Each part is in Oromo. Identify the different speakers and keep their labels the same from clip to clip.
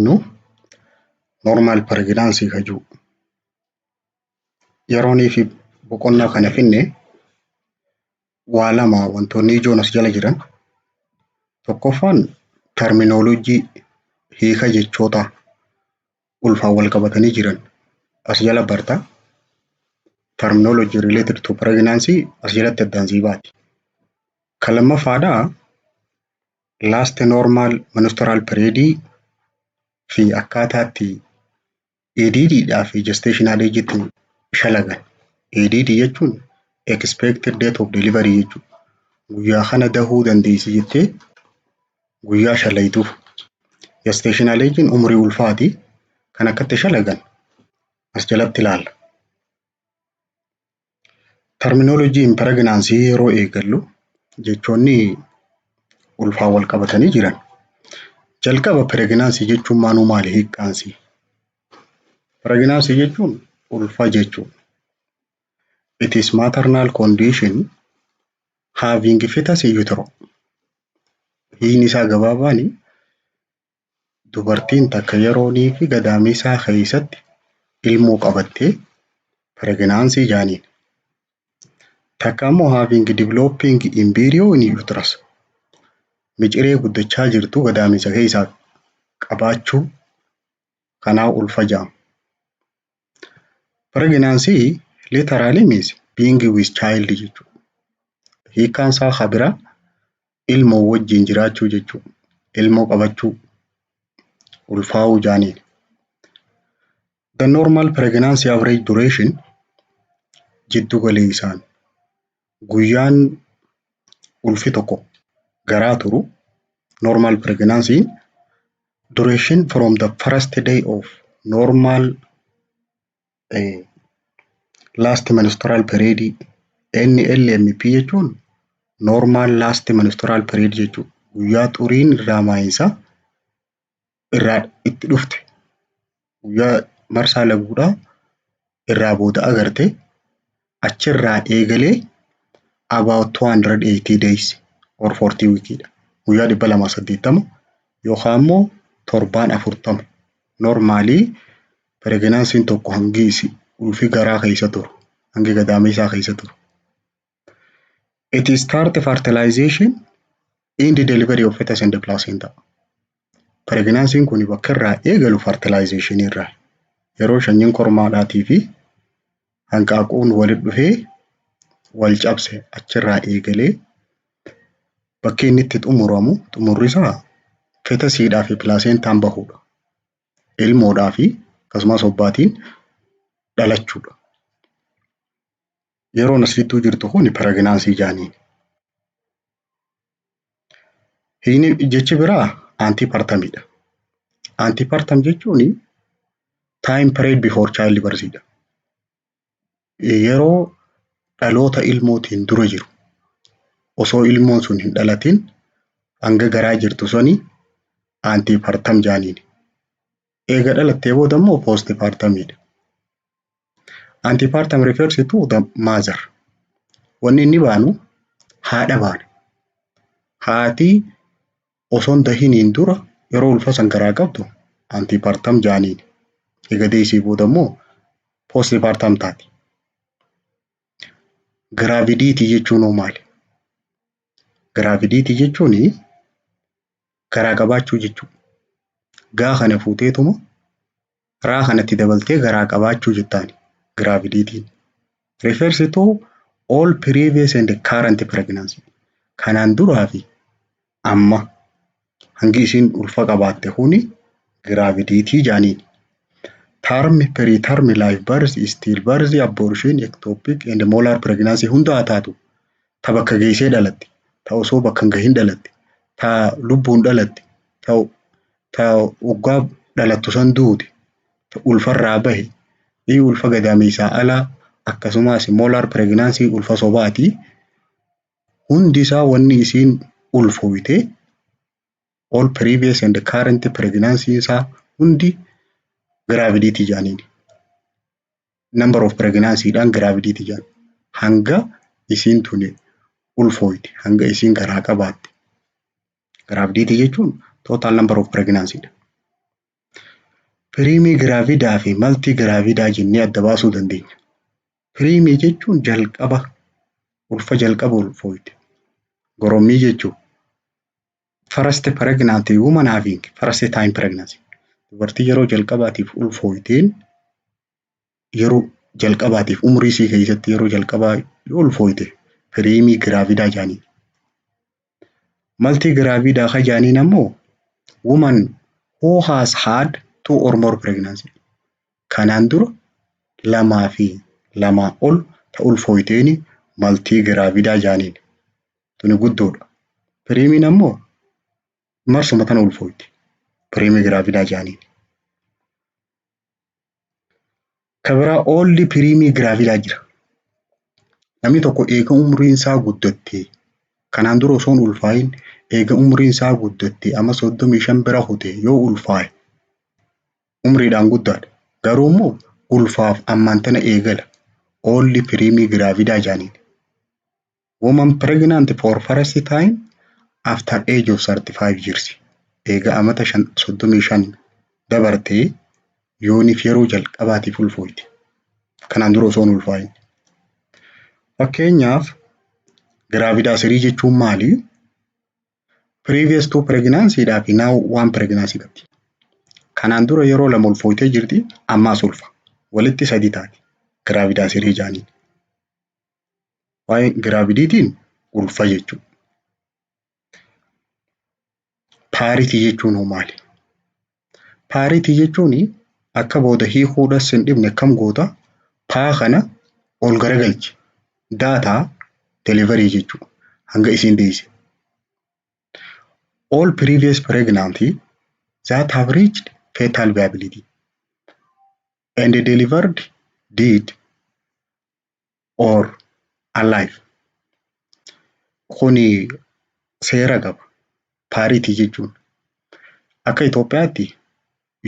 Speaker 1: Nu normal pregnancy ka jiru yeroonii fi boqonnaa kana finne, waa lama wantoonni ijoon as jala jiran. Tokkoffaan terminology, hiika jechoota ulfaan wal qabatanii jiran as jala barta. Terminology related to pregnancy as jalatti addaan sii baati. Kan lammaffaadhaa last normal menstrual period fi akkaataa itti EDD dhaa fi gestational age itti shalagan. EDD jechuun expected date of delivery jechuudha. Guyyaa kana dahuu dandeessi jettee guyyaa shalayituuf. Gestational age umurii ulfaati. Kan akkatti shalagan as jalatti ilaalla. Terminology in pregnancy yeroo eegallu, jechoonni ulfaan wal qabatanii jiran. Jalqaba pregnancy jechuun maanuu maali hiikkaansi? Pregnancy jechuun ulfa jechuudha. It is maternal condition having fetus in utero. Hiikni isaa gabaabaani dubartiin takka yeroonii fi gadameessaa keessatti ilmoo qabattee pregnancy jaaniin. Takka immoo having developing embryo in uterus. Miciree guddachaa jirtu gadameessa keessaa qabaachuu, kanaa ulfa jedhama. Pregnancy literally means being with child jechuudha. Hiikkaan isaa kan biraa ilmoo wajjin jiraachuu jechuudha. Ilmoo qabachuu, ulfaa'uu jaaniin. The normal pregnancy average duration, jiddu galeessaan guyyaan ulfi tokko garaa turu, normal pregnancy duration from the first day of normal last menstrual period, NLMP jechuun normal last menstrual period jechuudha. Guyyaa xuriin irraa maayinsa irraa itti dhufte, guyyaa marsaa laguudhaa irraa booda agarte, achirraa eegalee about 280 days or 40 weekidha. Guyyaa 280 yookaan immoo torbaan 40 normally pregnancyn tokko hangi ulfi garaa keessa turu, hangi gadameessaa keessa turu. It start fertilization in the delivery of fetus and the placenta. Pregnancyn kun bakka irraa eegalu fertilization irraa, yeroo sanyiin kormaadhaatii fi hanqaaquun walitti dhufee wal cabse, achirraa eegalee bakki inni itti xumuramu, xumurri isaa fetusiidhaa fi placentaan bahudha. Ilmoodhaa fi akkasumas obbaatiin dhalachuudha. Yeroon as gidduu jirtu kun pregnancy jaaniin. Hiini jechi biraa antepartumidha. Antepartum jechuun time period before child birthidha. Yeroo dhaloota ilmootiin dura jiru, osoo ilmoon sun hin dhalatin hanga garaa jirtu suni antepartum jaaniin. Eega dhalattee booda immoo postpartumidha. Antepartum refers to the mother. Wanni inni baanu haadha baana. Haati osoo hin dahiniin dura yeroo ulfa san garaa qabdu antepartum jaaniin. Eega deessee booda immoo postpartum taati. Gravidity jechuun hoo maali? Gravidity jechuun garaa qabaachuu jechuudha. Gaa kana fuuteetuma raa kanatti dabaltee garaa qabaachuu jettaani gravidityn. Refers to all previous and current pregnancy. Kanaan duraa fi amma hangi isiin ulfa qabaatte kuni gravidity jaaniin. Term, preterm, live birth, still birth, abortion, ectopic and molar pregnancy hunda haa taatu. Ta bakka geessee dhalatte, ta osoo bakka hin gahin dhalatte, ta lubbuun dhalatte, ta waggaa dhalattu san duute, ta ulfarraa bahe, ulfa gadameessaa alaa, akkasumas molar pregnancy, ulfa sobaati. Hundi isaa wanni isiin ulfooyte, all previous and current pregnancy isaa hundi gravidity jaaniin. Number of pregnancy dhaan gravidity jedhan. Hanga isiin tuni ulfooyte, hanga isiin garaa qabaatte. Gravidity jechuun total number of pregnancy dha. Primigravida fi multigravida jennee adda baasuu dandeenya. Primi jechuun jalqaba, ulfa jalqaba ulfooyte, gorommii jechuudha. First pregnant woman having first time pregnancy. Dubartii yeroo jalqabaatiif ulfooyteen, yeroo jalqabaatiif umurii isii keessatti yeroo jalqabaa yoo ulfooyte, primigravida jedhaniin. Multigravida ka jedhaniin ammoo woman who has had two or more pregnancy. Kanaan dura lamaa fi lamaa ol ta ulfooyteeni multigravida jedhaniin. Tuni guddoodha. Primiin ammoo marsuma tana ulfooyti. Primigravida jedhaniin. Ka biraa old primigravida jira. Namni tokko eega umriin isaa guddatte, kanaan dura osoo hin ulfaayin, eega umriin isaa guddatte, amma 35 bira kute yoo ulfaaye, umriidhaan guddaadha. Garuu immoo ulfaaf ammaan tana eegala. Old primigravida jedhaniin. Woman pregnant for first time after age of 35 years. Eega amata 35 dabartee yooniif yeroo jalqabaatiif ulfooyte. Kanaan dura osoo hin ulfaayin. Fakkeenyaaf, gravida 3 jechuun maali? Previous two pregnancy dhaa fi now one pregnancy qabdi. Kanaan dura yeroo lama ulfooytee jirti, ammaas ulfa. Walitti sadi taati. Gravida 3 jedhaniin. Waa'ee gravidiitiin ulfa jechuudha. Parity jechuun hoo maali? Parity jechuun akka booda hiikuudhas hin dhibne akkam goota? Paa kana ol garagalchi. Data delivery jechuudha. Hanga isiin deesse. All previous pregnancy that have reached fetal viability and delivered dead or alive. Kuni seera qaba. Parity jechuun akka Itoophiyaatti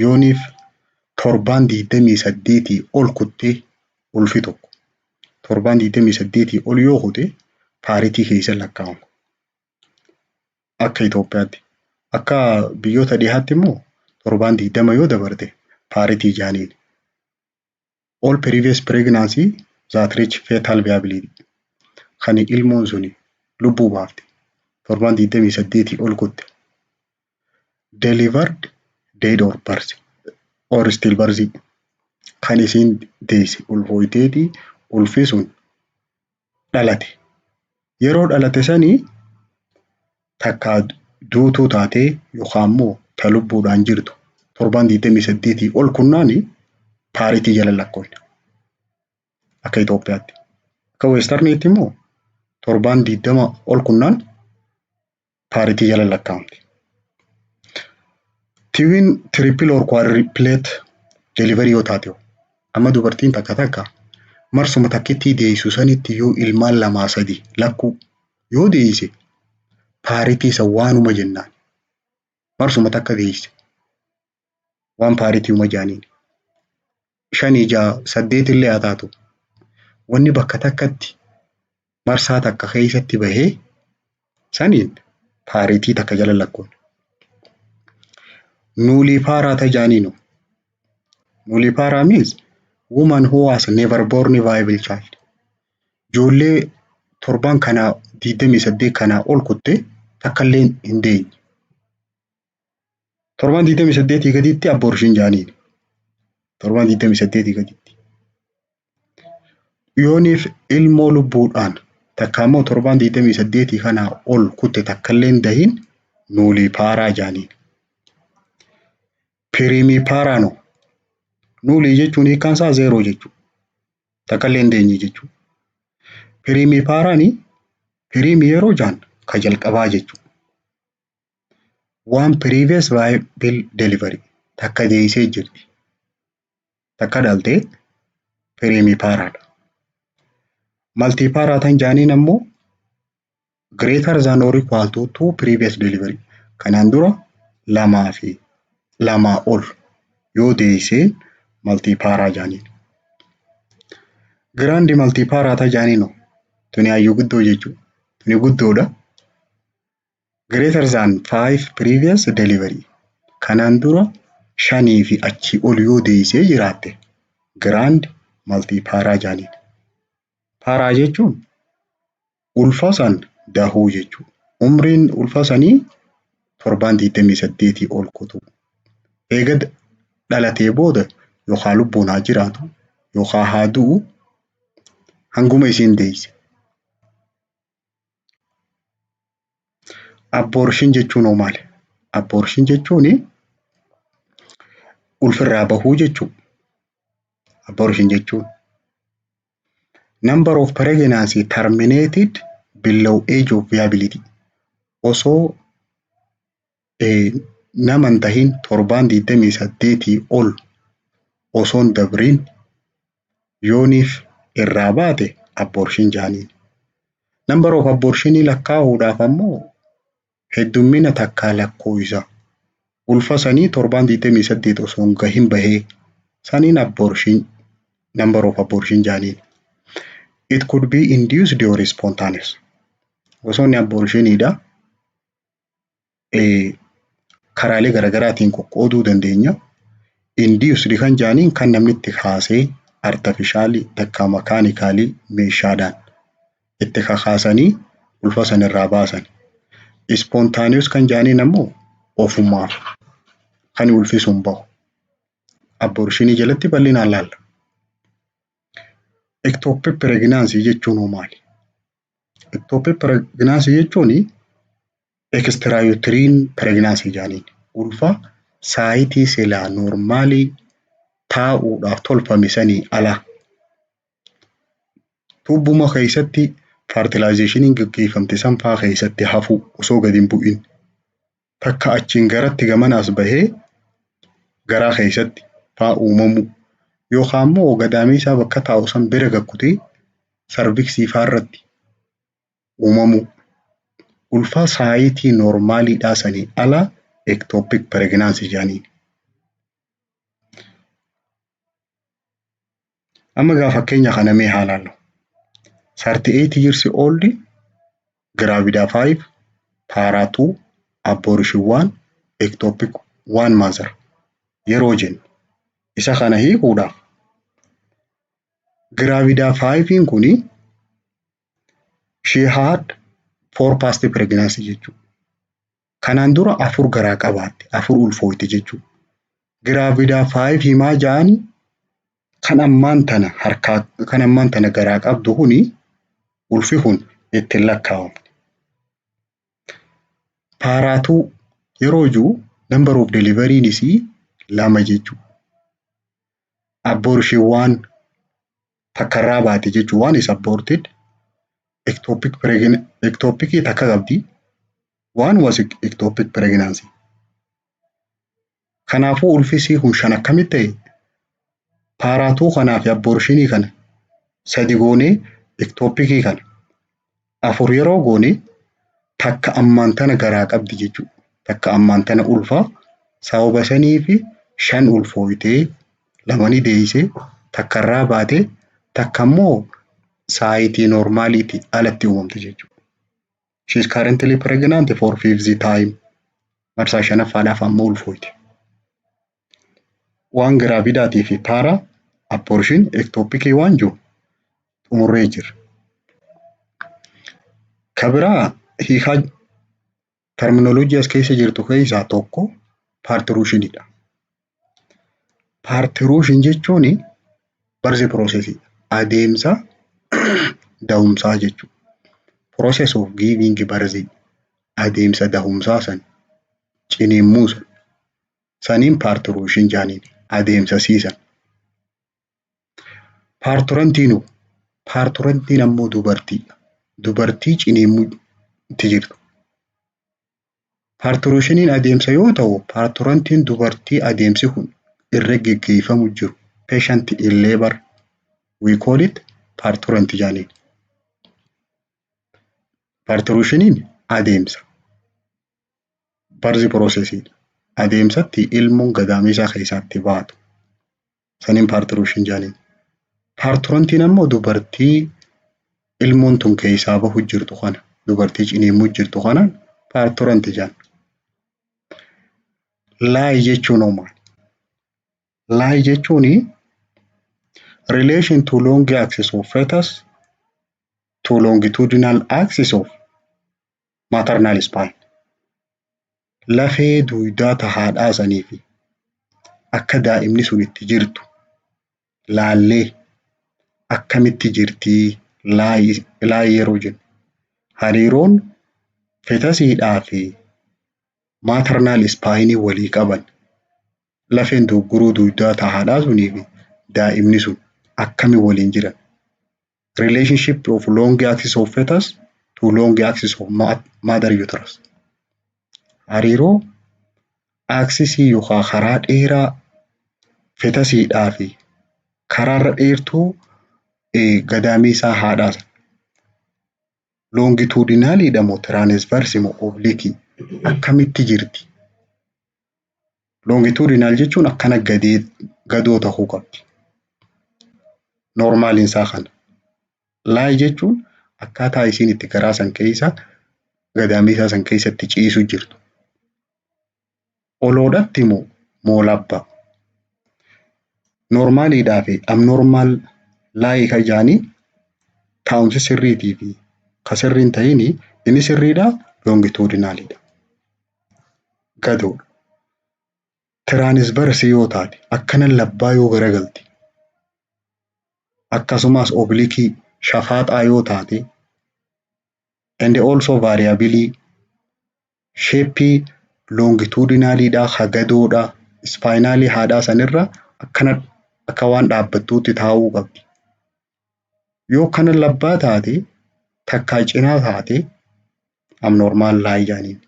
Speaker 1: yooniif torbaan 28 ol kuttee, ulfi tokko torbaan 28 ol yoo kute, parity keessa lakkaa'ama. Akka Itoophiyaatti. Akka biyyoota dhihaatti immoo torbaan 20 yoo dabarte parity jedhaniin. All previous pregnancy that reach fetal viability, kan ilmoon suni lubbuu baafte, torbaan 28 ol kutte. Delivered dead or birth or still birth, kan isiin deesse, ulfooyteeti ulfi sun dhalate. Yeroo dhalate sanii takkaa duutuu taatee yookaan immoo ta lubbuudhaan jirtu, torbaan 28 ol kunnaani parity jala lakkoofna. Akka Itoophiyaatti. Akka Westerniitti immoo torbaan 20 ol kunnaan parity jala lakkaa'amti. Twin, triple or quadruplet delivery yoo taate, amma dubartiin takka takka marsuma takkittii deessu sanitti yoo ilmaan lamaa sadi lakkuu yoo deesse, parity isa waanuma jennaan. Marsuma takka deesse. Waan parityuma jedhaniin. Shanii, ja'a, saddeet illee haa taatu. Wanni bakka takkatti marsaa takka keessatti bahee saniin parity takka jala lakkoofna. Nullipara ta jedhaniinu. Nullipara means woman who has never born viable child. Ijoollee torban kanaa 28 kanaa ol kutte takka illee hin deenye. Torban 28 gaditti abortion jedhaniin. Torban 28 gaditti. Yooniif ilmoo lubbuudhaan takka immoo torbaan 28 kanaa ol kutte takka illee hin dahin, nullipara jedhaniin. Primipara no. Nulli jechuun hiikkaan isaa zero jechuudha. Takka illee hin deenye jechuudha. Primiparaan, primi yeroo jedhan ka jalqabaa jechuudha. One previous viable delivery, takka deessee jirti. Takka dhaltee primiparaadha. Multipara tan jedhaniin ammoo greater than or equal to two previous delivery. Kanaan dura lamaa fi lamaa ol yoo deessee multipara jedhaniin. Grand multipara ta jedhaniin tuni hayyuu guddoo jechuudha. Tuni guddoodha. Greater than five previous delivery. Kanaan dura Shanii fi achii ol yoo deessee jiraatte, grand multipara jedhaniin. Para jechuun ulfa san dahuu jechuudha. Umriin ulfa sanii torbaan 28 ol kutuu. Eega dhalatee booda yookaan lubbuun haa jiraatu yookaan haa du'u, hanguma isiin deesse. Abortion jechuun hoo maali? Abortion jechuun ulfirraa bahuu jechuudha. Abortion jechuun number of pregnancy terminated below age of viability, osoo nama hin tahin torbaan 28 ol osoo hin dabriin yooniif irraa baate abortion jedhaniin. Number of abortionii lakkaa'uudhaaf ammoo heddummina takkaa lakkoofsa ulfa sanii torbaan 28 osoo hin gahin bahee saniin abortion, number of abortion jedhaniin. It could be induced or spontaneous. Gosoonni abortioniidha. Karaalee garaagaraatiin qoqqooduu dandeenya. Induced kan jedhaniin kan namni itti kaasee, artificialii takka mechanicalii meeshaadhaan itti kakaasanii ulfa sana irraa baasan. Spontaneous kan jedhaniin ammoo ofumaaf kan ulfi sun bahu. Abortionii jalatti bal'inaan laalla. Ectopic pregnancy jechuun hoo maali? Ectopic pregnancy jechuun extrauterine pregnancy jedhaniin. Ulfa siteii silaa normalii taa'uudhaaf tolfame sanii ala tuubbuma keessatti fertilizationiin gaggeeffamte san faa keessatti hafu, osoo gadi hin bu'in takka achiin garatti gamanaas bahee garaa keessatti faa uumamu, yookaan immoo gadameessaa bakka taa'u san bira gakkutee cervixii faa irratti uumamu. Ulfa siteii normaliidhaa sanii ala ectopic pregnancy jedhaniin. Amma egaa fakkeenya kana mee haa ilaallu. 38 years old, gravida 5, para 2, abortion 1, ectopic 1 mother yeroo jennu, isa kana hiikuudhaaf gravida 5 kuni she had four past pregnancy jechuudha. Kanaan dura afur garaa qabaatte, afur ulfooyte jechuudha. Gravida 5 himaa ja'ani kan ammaan tana harkaa, kan ammaan tana garaa qabdu kuni, ulfi kun ittiin lakkaa'amne. Para 2 yeroo jiru number of delivery isii lama jechuudha. Abortion one, takkarraa baate jechuudha. One is aborted. Ectopicii takka qabdi. One was ectopic pregnancy. Kanaafuu ulfisii kun shan akkamitti ta'e? Para 2 kanaa fi abortionii kana sadi goonee, ectopicii kana afur yeroo goone, takka ammaan tana garaa qabdi jechuudha. Takka ammaan tana ulfaa, sababa sanii fi shan ulfooytee, lamani deessee, takka irraa baatee, takka immoo siteii normaliitii alatti uumamte jechuudha. She is currently pregnant for fifth time. Marsaa shanaffaadhaaf ammoo ulfooyte. Waan gravidaatii fi para, abortion, ectopicii waan jiru xumurree jira. Ka biraa hiikaa terminology as keessa jirtu keessaa tokko parturationiidha. Parturition jechuun birth processii, adeemsa dahumsaa jechuudha. Process of giving birth, adeemsa dahumsaa san, ciniinsuu san saniin parturition jedhaniin, adeemsa siisan. Parturientiinoo? Parturientiin ammoo dubartiidha. Dubartii ciniinsuutti jirtu. Parturationiin adeemsa yoo ta'u, parturientiin dubartii adeemsi kun irra geggeeffamu jiru. Patient in labor, we call it parturient jedhaniin. Parturationiin adeemsa. Birth processiidha. Adeemsatti ilmoon gadameessaa keessaatti baatu. Saniin parturition jedhaniin. Parturientiin ammoo dubartii ilmoon tun keessaa bahu jirtu kana, dubartii ciniinsuu jirtu kanaan parturient jedhan. Lie jechuun hoo maali? Lie jechuun relation to long axis of fetus to longitudinal axis of maternal spine. Lafee dugdaa ta haadhaa sanii fi akka daa'imni sun itti jirtu laallee akkamitti jirtii lie yeroo jennu, hariiroon fetusiidhaa fi maternal spine walii qaban, lafeen doggoruu dugdaa ta haadhaa sunii fi daa'imni sun akkami waliin jiran. Relationship of long axis of fetus to long axis of mother uterus. Hariiroo axisii yookaan karaa dheeraa fetusiidhaa fi karaarra dheertuu gadameessaa haadhaa sana. Longitudinaliidha moo transverse moo oblique akkamitti jirti? Longitudinal jechuun akkana gadee gadoo ta'uu qabdi. Normaliin isaa kana. Lie jechuun akkaataa isiin itti garaa san keessa, gadameessaa san keessatti ciisu jirtu. Oloodhatti moo moo labbaa? Normaliidhaa fi abnormal lie kan jedhanii taa'umsi sirriitii fi ka sirrii hin ta'in, inni sirriidhaa longitudinalidha. Gadoodha. Transverse yoo taate, akkana labbaa yoo garagalte, akkasumas oblique shafaaxaa yoo taate, and also variable shape longitudinaliidhaa ka gadoodhaa spinalii haadhaa sanirra akkana akka waan dhaabbattuutti taa'uu qabdi. Yoo akkana labbaa taate, takkaa cinaa taate, abnormal lie jedhaniin.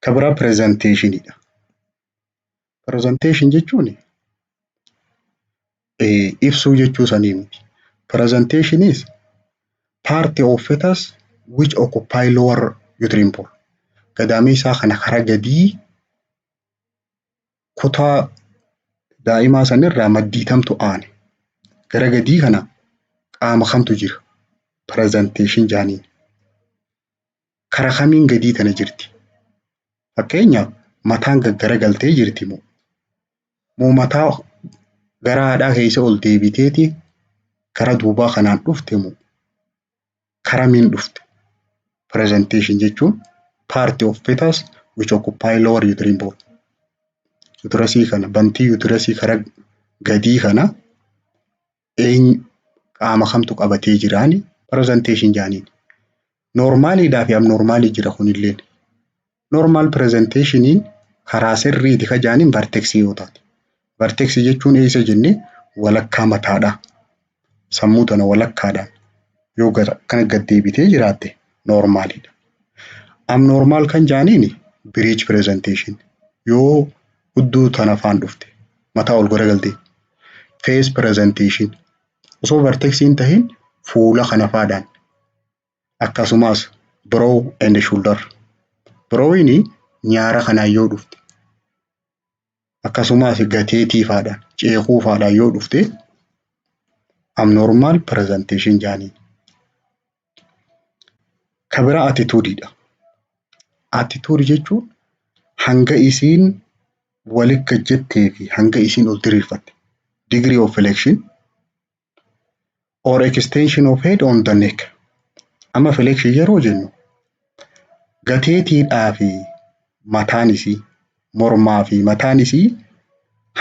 Speaker 1: Ka biraa presentationidha. Presentation jechuun ibsuu jechuu sanii miti. Presentation is part of fetus which occupy lower uterine pole. Gadameessaa kana karaa gadii kutaa daa'imaa sanirraa maddiitamtu aane. Gara gadii kana qaama kamtu jira? Presentation jedhaniin. Kara kamiin gadii tana jirti? Fakkeenyaaf, mataan gaggaragaltee jirti moo? Moo mataa gara haadhaa keessa ol deebiteeti gara duubaa kanaan dhufte moo? Karamiin dhufte? Presentation jechuun part of fetus which occupy lower uterine pole. Uterusii kana, bantii uterusii kara gadii kana eenyu, qaama kamtu qabatee jiraani presentation jedhaniin. Normaliidhaa fi abnormalii jira kunilleen. Normal presentationiin karaa sirriiti ka jedhaniin vertexii yoo taate. Vertexii jechuun eessa jennee? Walakkaa mataadhaa. Sammuu tana walakkaadhaan yoo akkana gad deebitee jiraatte normaliidha. Abnormal kan jedhaniin breech presentation, yoo hudduu tana afaan dhufte, mataa ol garagalte. Face presentation, osoo vertexii hin tahin fuula kana faadhaan, akkasumas brow and shoulder. Browiin nyaara kanaan yoo dhufte, akkasumas gateetii faadhaan, ceekuu faadhaan yoo dhufte, abnormal presentation jedhaniin. Ka biraa attitudeiidha. Attitude jechuun hanga isiin walit gad jettee fi hanga isiin ol diriirfatte. Degree of flexion or extension of head on the neck. Amma flexion yeroo jennu gateetiidhaa fi mataan isii, mormaa fi mataan isii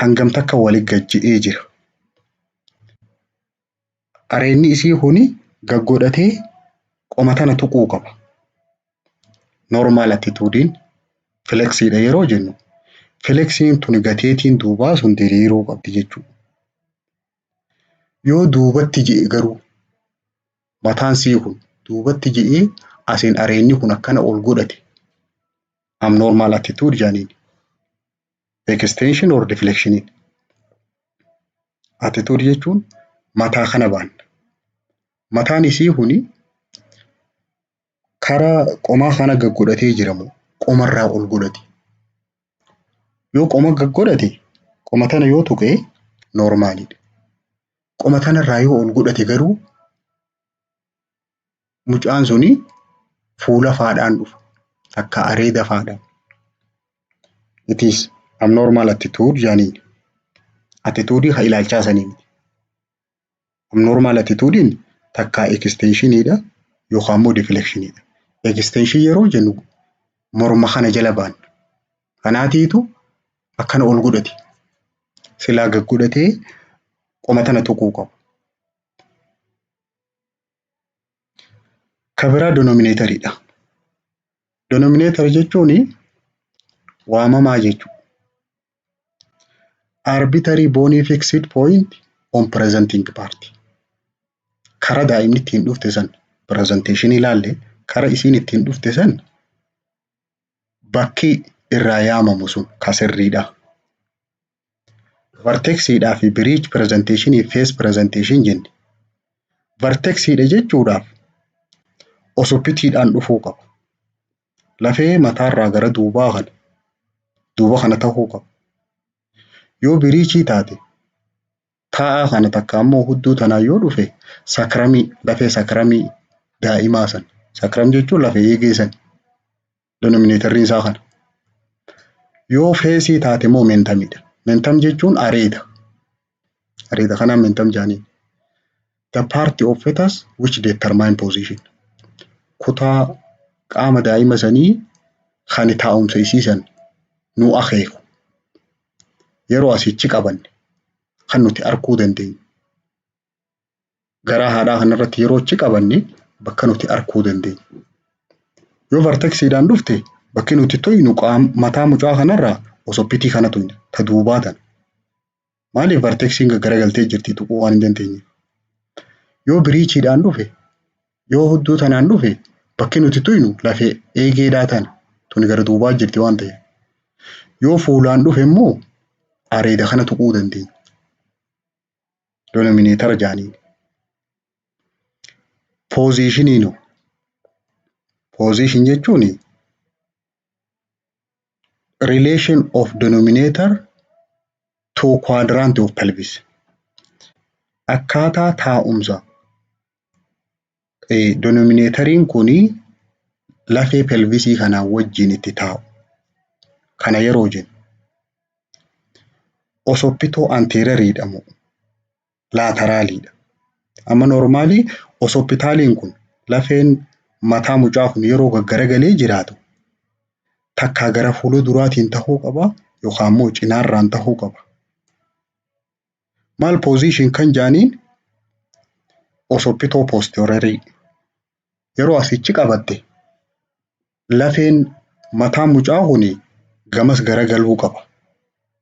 Speaker 1: hangam takka walit gad je'ee jira. Areenni isii kuni gad godhatee qoma tana tuquu qaba. Normal attitudeiin flexiidha yeroo jennu, flexiin tuni gateetiin duubaa sun diriiruu qabdi jechuudha. Yoo duubatti je'e garuu, mataan sii kun duubatti je'ee asiin areenni kun akkana ol godhate, abnormal attitude jedhaniin. Extension or deflection. Attitude jechuun mataa kana baanna. Mataan isii kuni karaa qomaa kana gad godhatee jira moo qomarraa ol godhate? Yoo qoma gad godhate, qoma tana yoo tuqe, normaliidha. Qoma tanarraa yoo ol godhate garuu, mucaan suni fuula faadhaan dhufa. Takka areeda faadhaan. It is Abnormal attitude jaaniin. Attitude haa ilaalchaa sanii miti. Abnormal attitude takkaa extensioniidha yookaan immoo deflectioniidha. Extension yeroo jennu morma kana jala baanna. Kanaatiitu akkana ol godhate. Silaa gad godhatee qoma tana tuquu qaba. Ka biraa denominatoriidha. Denominator jechuun waamamaa jechuudha. Arbitrary bony fixed point on presenting part. Kara daa'imni ittiin dhufte san presentation ilaalle kara isiin ittiin dhufte san bakki irraa yaamamu sun ka sirriidha. Vertexiidhaa fi breech presentation face presentation jenne. Vertexiidha jechuudhaaf occiputiidhaan dhufuu qaba. Lafee mataarraa gara duubaa kana duuba kana ta'uu qaba. Yoo breechii taate taa'aa kana takka ammoo hudduu tanaan yoo dhufe sacrumii lafee sacrumii daa'imaa san sacrum jechuun lafee eegee san denominatorri isaa kana. Yoo faceii taate immoo mentumiidha. Mentum jechuun areeda. Areeda kanaan mentum jaaniin. The part of fetus which determine position. Kutaa qaama daa'ima sanii kan taa'umsa isii san nu akeeku. Yeroo asichi qabanne kan nuti arguu dandeenyu. Garaa haadhaa kanarratti yeroo achi qabanne bakka nuti arguu dandeenyu. Yoo vertexiidhaan dhufte bakki nuti tuynu mataa mucaa kanarraa occiputii kana tuyna ta duubaa tana. Maaliif vertexiin gaggaragaltee jirti tuquu waan hin dandeenyeef. Yoo breechiidhaan dhufe yoo hudduu tanaan dhufe bakki nuti tuynu lafee eegeedhaa tana tuni gara duubaa jirti waan ta'eef. Yoo fuulaan dhufe immoo areeda kana tuquu dandeenya. Denominator jaaniin. Positioniinoo. Position jechuun relation of denominator to quadrant of pelvis. Akkaataa taa'umsa denominatoriin kuni lafee pelvisii kanaan wajjin itti taa'u. Kana yeroo jennu occipito anterioriidha moo lateraliidha? Amma normalii occipitaliin kun lafeen mataa mucaa kun yeroo gaggaragalee jiraatu takkaa gara fuula duraatiin tahuu qaba yookaan immoo cinaarraan tahuu qaba. Maal position kan jaaniin occipito posteriorii yeroo asichi qabatte lafeen mataa mucaa kun gamas garagaluu qaba.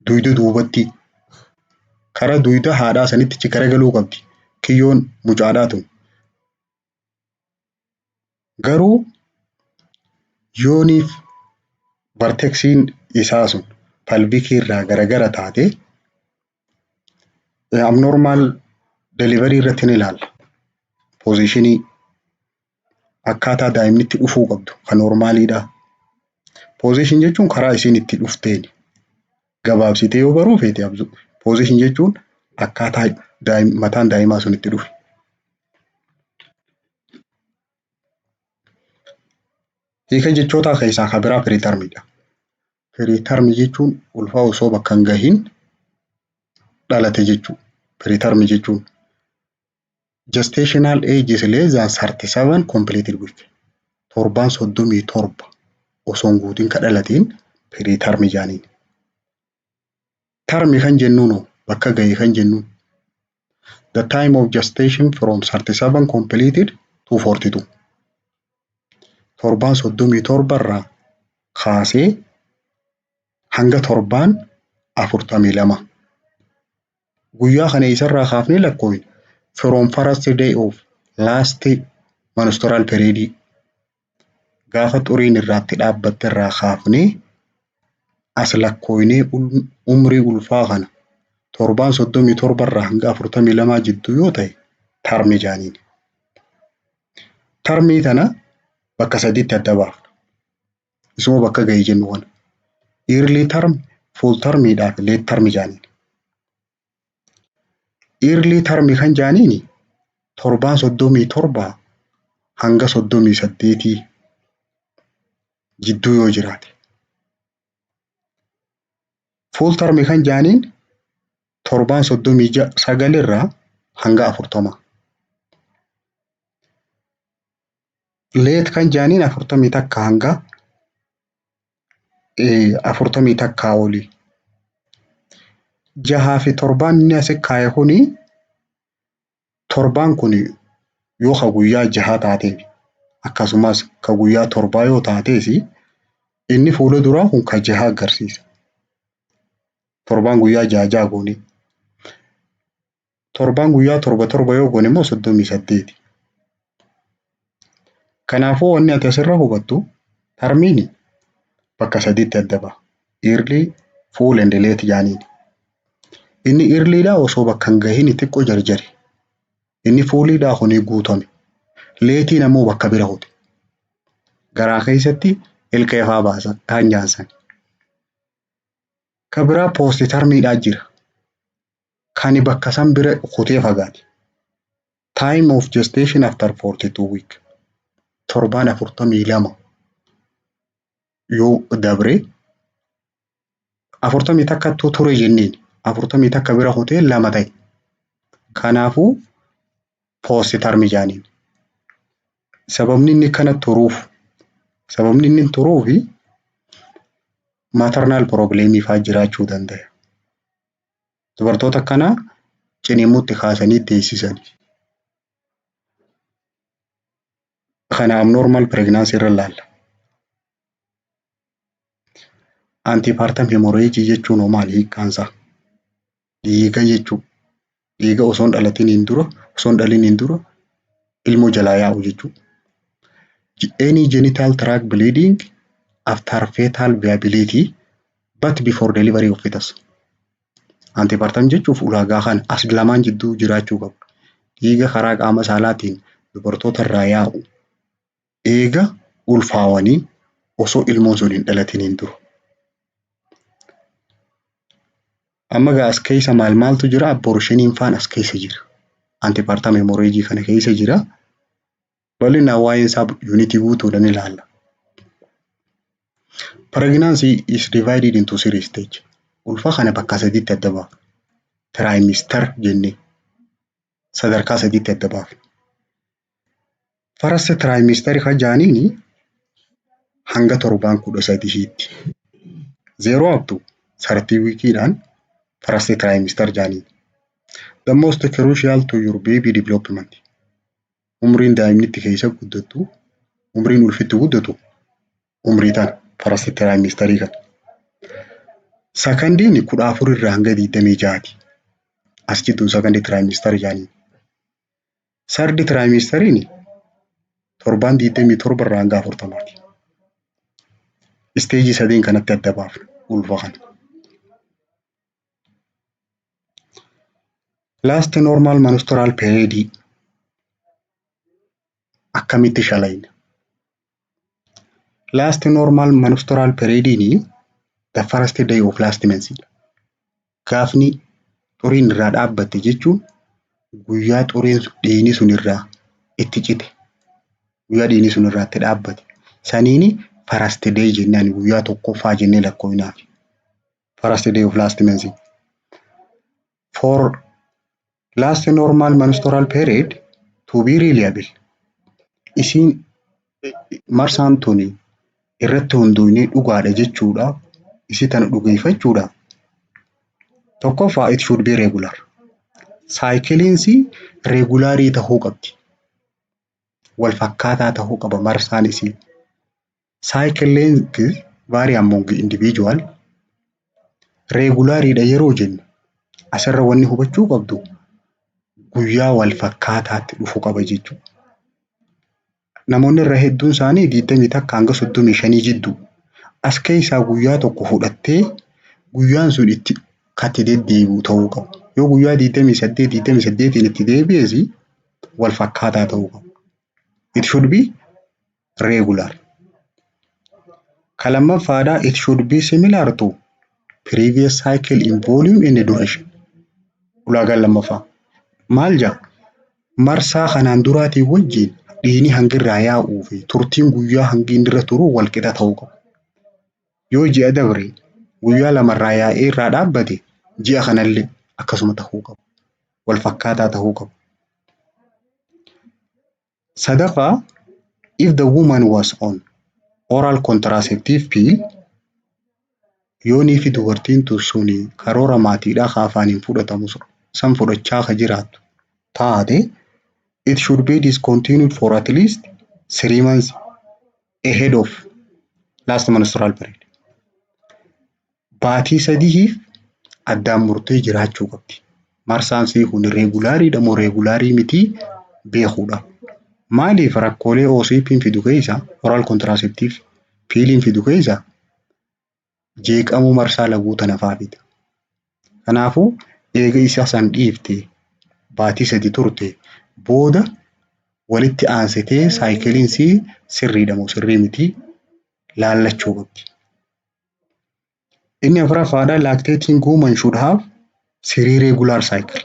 Speaker 1: Duyda duubatti kara duyda haadhaa sanitti achi garagaluu qabdi kiyyoon mucaadhaa tun. Garuu yooniif vertexiin isaa sun pelvicii irraa garagara taate abnormal delivery irratti ni ilaalla. Positionii akkaataa daa'imni itti dhufuu qabdu kan normaliidha. Position jechuun karaa isiin itti dhufteen gabaabsitee yoo baruu feete position jechuun akkaataa mataan daa'imaa sun itti dhufe. Hiika jechootaa keessaa kan biraa pretermiidha. Preterm jechuun ulfaa osoo bakka hin gahin dhalate jechuudha. Preterm jechuun gestational age is less than 37 completed week. Torbaan 37 osoo hin guutin ka dhalateen preterm jaaniin. Term kan jennuun bakka gahe kan jennuun the time of gestation from 37 completed to 42. Torbaan 37 irraa kaasee hanga torbaan 42. Guyyaa kana isarraa kaafnee lakkoofne from first day of last menstrual period gaafa xuriin irraatti dhaabbatte irraa kaafnee as lakkoofnee umrii ulfaa kana torbaan 37 irraa hanga 42 jidduu yoo ta'e term jaaniin. Termii tana bakka sadiitti adda baafna. Isuma bakka ga'e jennu kana. Early term, full termiidhaa fi late term jaaniin. Early term kan jaaniin torbaan 37 hanga 38 jidduu yoo jiraate. Full term kan jaaniin torbaan 39 irraa hanga 40. Late kan jaaniin 41 hanga 41 olii. Jahaa fi torbaan inni asi kaaye kuni, torbaan kun yoo ka guyyaa 6 taateef akkasumas ka guyyaa 7 yoo taatees, inni fuula duraa kun ka 6 agarsiisa. Torbaan guyyaa 6 6 goone. Torbaan guyyaa 7 7 yoo goone immoo 38. Kanaafuu wanni ati asirra hubattu, termiin bakka sadiitti adda baha. Early, full and late jaaniin. Inni earlyidhaa osoo bakka hin gahin xiqqoo jarjare. Inni fulliidhaa kuni guutame. Lateiin ammoo bakka bira kute. Garaa keessatti ilkee faa baasan kaan nyaansan. Ka biraa post termiidhaa jira. Kani bakka san bira kutee fagaate. Time of gestation after 42 week. Torbaan 42 yoo dabre, 41ttuu ture jenneen, 41 bira kutee lama ta'e. Kanaafuu post term jaaniin. Sababni inni kana turuuf, sababni inni turuufi maternal problemii faa jiraachuu danda'a. Dubartoota akkanaa ciniinsuutti kaasanii deessisani. Kana abnormal pregnancy irra ilaalla. Antepartum hemorrhage jechuun hoo maali hiikkaansaa? Dhiiga jechuudha. Dhiiga osoo hin dhalatiniin dura, osoo hin dhaliniin dura ilmoo jalaa yaa'u jechuudha. Any genital tract bleeding after fetal viability but before delivery of fetus. Antepartum jechuuf ulaagaa kana as lamaan jidduu jiraachuu qaba. Dhiiga karaa qaama saalaatiin dubartoota irraa yaa'u eega ulfaawanii osoo ilmoon sun hin dhalatiniin dura. Amma gaa as keessa maal maaltu jira? Abortioniin faan as keessa jira. Antepartum hemorrhage kana keessa jira. Bal'inaan waa'een isaa unitii guutuudhaan ilaalla. Pregnancy is divided into three stage. Ulfa kana bakka sadiitti adda baafna. Trimester jennee sadarkaa sadiitti adda baafna. First trimester kan jaaniini hanga torbaan 13tti. 0 up to 30 weekiidhaan first trimester jaaniin. The most crucial to your baby development. Umriin daa'imni itti keessa guddattu, umriin ulfitti guddatu umrii tana, first trimesterii kana. Secondiin 14 irraa hanga 26ti. As jidduu second trimester jaaniin. Third trimesteriin torbaan 27 irraa hanga 40ti. Stageii sadeen kanatti adda baafna ulfa kana. Last normal menstrual period akkamitti shalayna? Last normal menstrual periodiin the first day of last month. Gaafni xuriin irraa dhaabbatte jechuun guyyaa xuriin dhiigni sun irraa itti cite. Guyyaa dhiigni sun irraa itti dhaabbate. Saniini first day jennaan, guyyaa tokkoffaa jennee lakkoofnaaf. First day of last month. For last normal menstrual period to be reliable, isiin marsaan tuni irratti hundoofnee dhugaadha jechuudha. Isii tana dhugeeffachuudha. Tokkoffaa, it should be regular. Cycleiinsi regularii tahuu qabdi. Wal fakkaataa tahuu qaba marsaan isii. Cycle length vary among individual. Regulariidha yeroo jennu asirra wanni hubachuu qabdu guyyaa wal fakkaataatti dhufuu qaba jechuudha. Namoonni irra hedduun isaanii 21 hanga 35 jidduu. As keessaa guyyaa tokko fudhattee guyyaan sun itti katti deddeebi'u ta'uu qaba. Yoo guyyaa 28 28 itti deebi'es wal fakkaataa ta'uu qaba. It should be regular. Ka lammaffaadhaa, it should be similar to previous cycle in volume and duration. Ulaagaan lammaffaa maal jedha? Marsaa kanaan duraatiin wajjin dhiigni hangi irraa yaa'uu fi turtiin guyyaa hangi inni irra turu wal qixa ta'uu qaba. Yoo ji'a dabre Guyyaa lamarraa yaa'ee irraa dhaabbate, ji'a kanallee akkasuma tahuu qaba. Wal fakkaataa tahuu qaba. Sadaffaa, if the woman was on oral contraceptive pill, yoonii fi dubartiin tun suni karoora maatiidhaa ka afaaniin fudhatamu san fudhachaa ka jiraattu taate, it should be discontinued for at least 3 months ahead of last menstrual period. Baatii 3f addaan murtee jiraachuu qabdi. Marsaan sii kun regulariidha moo regularii mitii beekuudha. Maaliif? Rakkoolee OCP'n fidu keessa, oral contraceptive pilliin fidu keessa, jeeqamuu marsaa laguu tana fa'aa fida. Kanaafuu eega isa san dhiifte, baatii 3 turte booda walitti aansitee cycleiin sii sirriidha moo sirrii mitii laallachuu qabdi. Inni afuraffaadha, lactating woman should have three regular cycle.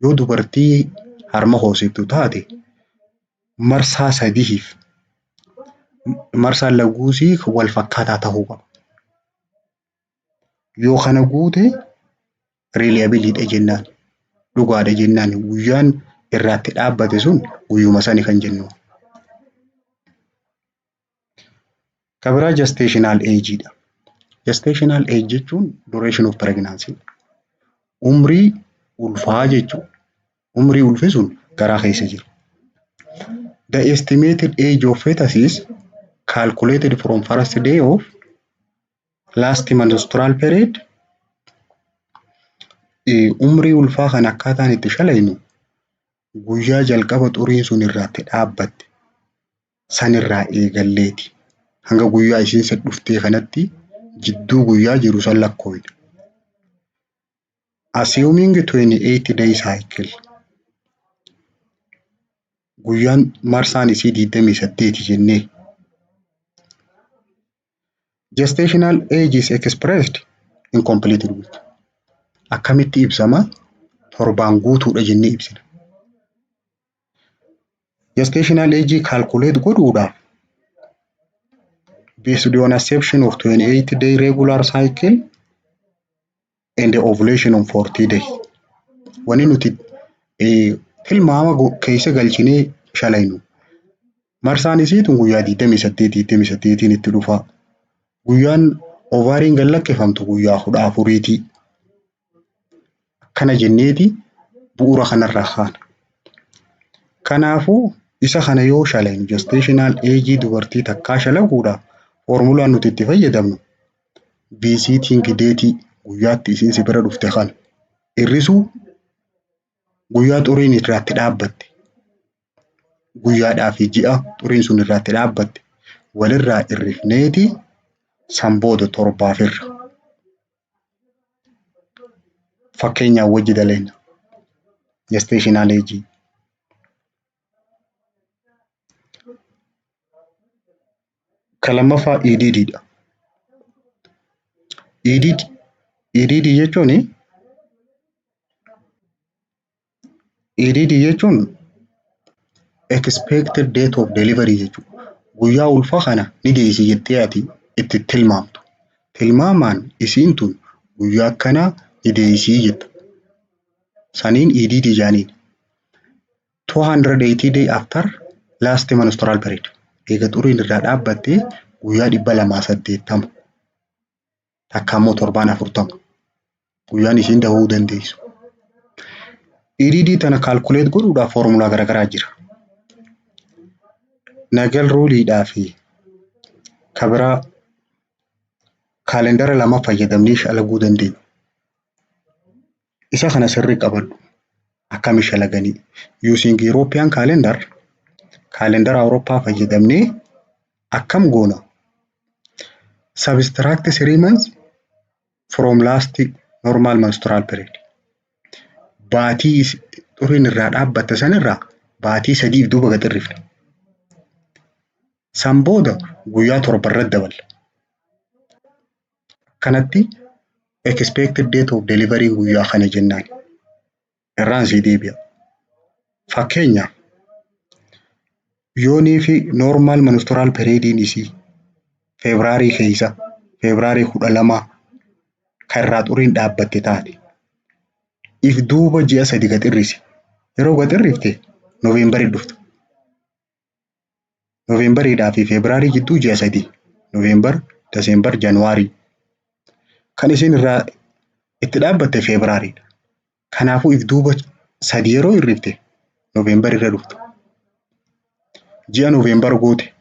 Speaker 1: Yoo dubartii harma hoosiftu taate, marsaa sadiif marsaan laguusii wal fakkaataa tahuu qaba. Yoo kana guute reliableiidha jennaan. Dhugaadha jennaan, guyyaan irraatti dhaabbate sun guyyuma sani kan jennu. Kan biraa gestational ageidha. Gestational age jechuun duration of pregnancy. Umrii ulfaa jechuudha. Umrii ulfi sun garaa keessa jiru. The estimated age of fetus is calculated from first day of last menstrual period. Umrii ulfaa kan akkaataan itti shalaynu guyyaa jalqaba xuriin sun irraatti dhaabbatte sanirraa eegalleeti. Hanga guyyaa isiin si dhuftee kanatti jidduu guyyaa jiru san lakkoofna. Assuming 28 day cycle. Guyyaan marsaan isii 28 jennee. Gestational age is expressed in completed week. Akkamitti ibsama? Torbaan guutuudha jennee ibsina. Gestational age calculate godhuudhaaf based on assumption of 28 day regular cycle and the ovulation on 40 days. Wanni nuti tilmaama keessa galchinee shalaynu marsaan isii tun guyyaa 28 28 itti dhufa. Guyyaan ovaryiin gad lakkifamtu guyyaa 14ti. Akkana jenneeti bu'uura kanarraa kaana. Kanaafuu isa kana yoo shalaynu, gestational age dubartii takkaa shalaguudhaaf formulaan nuti itti fayyadamnu visiting date, guyyaatti isiin si bira dhufte kana, hir'isuu guyyaa xuriin irraatti dhaabbatte, guyyaadhaa fi ji'a xuriin sun irraatti dhaabbatte walirraa hir'ifneeti san booda torbaaf irra. Fakkeenyaaf wajji daleena. Gestational age. Kan lammaffaa EDD dha. EDD, EDD jechuun, EDD jechuun expected date of delivery jechuudha. Guyyaa ulfa kana ni deessi jettee ati itti tilmaamtu. Tilmaamaan isiin tun guyyaa akkanaa ni deessii jetta. Saniin EDD jaaniin. 280 day after last menstrual period. Eega xuriin irraa dhaabbattee guyyaa 280, takka immoo torbaan 40 guyyaan isiin dahuu dandeessu. EDD tana calculate godhuudhaaf foormulaa garaagaraa jira. Naegele ruleiidhaa fi kabiraa calendara lama fayyadamnee shalaguu dandeenya. Isa kana sirrii qabadhu. Akkami shalaganii? Using European calendar, calendara Awurooppaa fayyadamnee akkam goona? Subtract 3 months from last normal menstrual period. Baatii xuriin irraa dhaabbatte sanirraa baatii 3f duuba gad hir'ifna. San booda guyyaa 7 irratti daballa. Kanatti expected date of delivery guyyaa kana jennaan. Irraan sii deebi'a. Fakkeenyaaf, yoonii fi normal menstrual periodiin isii February keessa, February 12 Kan irraa xuriin dhaabbatte taate, if duuba ji'a 3 gad hir'isi. Yeroo gad hir'ifte Noovembarii dhufta. Noovembariidhaa fi Febraarii jidduu ji'a 3. Noovembar, Desembar, Januwaarii. Kan isin irraa itti dhaabbatte Febraariidha. Kanaafuu if duuba 3 yeroo hir'ifte Noovembar irra dhufta. Ji'a Noovembar goote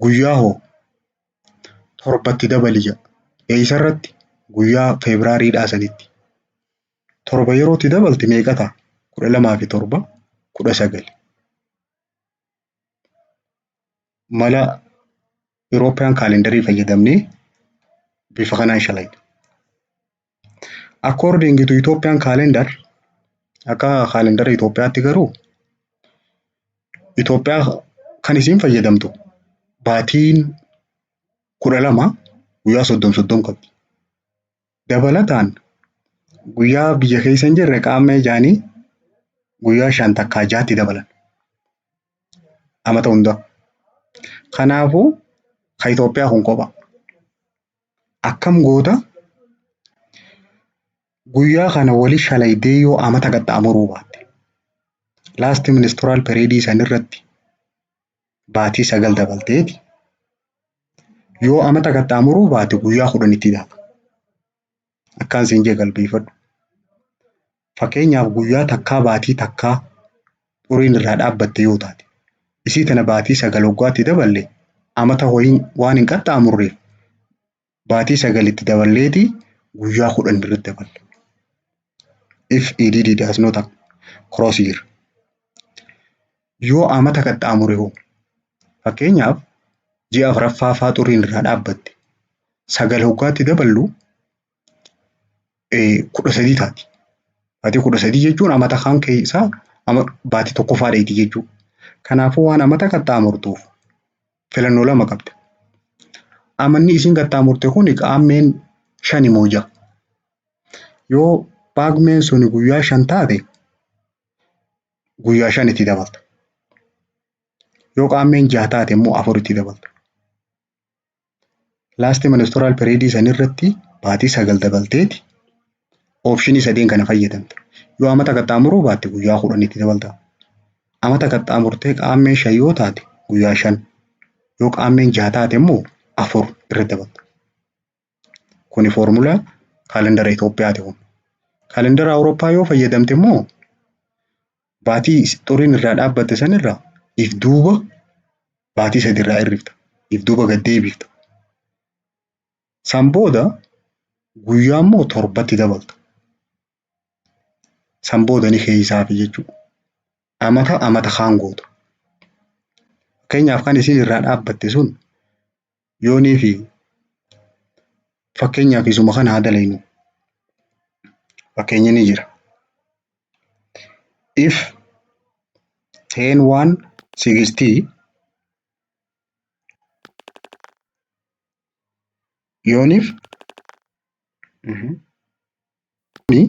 Speaker 1: guyyaa hoo 7tti dabali jedha. Eessarratti? Guyyaa Febraariidhaa sanitti. 7 yeroo itti dabalte meeqa ta'a? 12 fi 7, 19. Mala European calendarii fayyadamnee bifa kanaan shalayna. According to Ethiopian calendar, akka kaalendara Itoophiyaatti garuu, Itoophiyaa kan isin fayyadamtu baatiin 12 guyyaa 30 30 qabdi. Dabalataan guyyaa biyya keessa hin jirre qaammee jaanii guyyaa 5 takkaa 6tti dabalan. Amata hunda. Kanaafuu kan Itoophiyaa kun kopha. Akkam goota? Guyyaa kana wali shalaydee yoo amata qaxxaamuruu baatte, last menstrual period san irratti baatii 9 dabalteeti, yoo amata qaxxaamuruu baate guyyaa 10tti daata. Akkaan siin jee qalbeeffadhu. Fakkeenyaaf guyyaa takkaa baatii takkaa xuriin irraa dhaabbatte yoo taate, isii tana baatii 9 waggaatti daballe amata wayiin waan hin qaxxaamurreef baatii 9tti daballeeti guyyaa 10 irratti daballe. If EDD does not cross year. Yoo amata qaxxaamure hoo, fakkeenyaaf ji'a afuraffaa faa xuriin irraa dhaabbatte, 9 hoggaatti daballu 13 taati. Baatii 13 jechuun amata kaan keessaa baatii tokkoffaa dheeti jechuudha. Kanaafuu waan amata qaxxaamurtuuf filannoo lama qabda. Amanni isin qaxxaamurte kun qaammeen 5 moo 6? Yoo paagmeen sun guyyaa 5 taate guyyaa 5 itti dabalta. Yoo qaammeen 6 taate immoo 4 itti dabalta. Last menstrual period san irratti baatii 9 dabalteeti optionii sadeen kana fayyadamta. Yoo amata qaxxaamuruu baatte guyyaa 10 itti dabalta. Amata qaxxaamurtee qaammeen 5 yoo taate guyyaa 5. Yoo qaammeen 6 taate immoo 4 irratti dabalta. Kuni foormulaa kaalendara Itoophiyaati kun. Kaalendara Awurooppaa yoo fayyadamte immoo baatii xuriin irraa dhaabbatte sanirraa if duuba baatii 3 irraa hir'ifta. If duuba gad deebifta. San booda guyyaa immoo 7tti dabalta. San booda ni keessaafi jechuudha. Amata amata kaan goota. Fakkeenyaaf kan isin irraa dhaabbatte sun yoonii fi fakkeenyaaf isuma kana haa dalaynu. Fakkeenyi ni jira. If 10 1 60 yooniif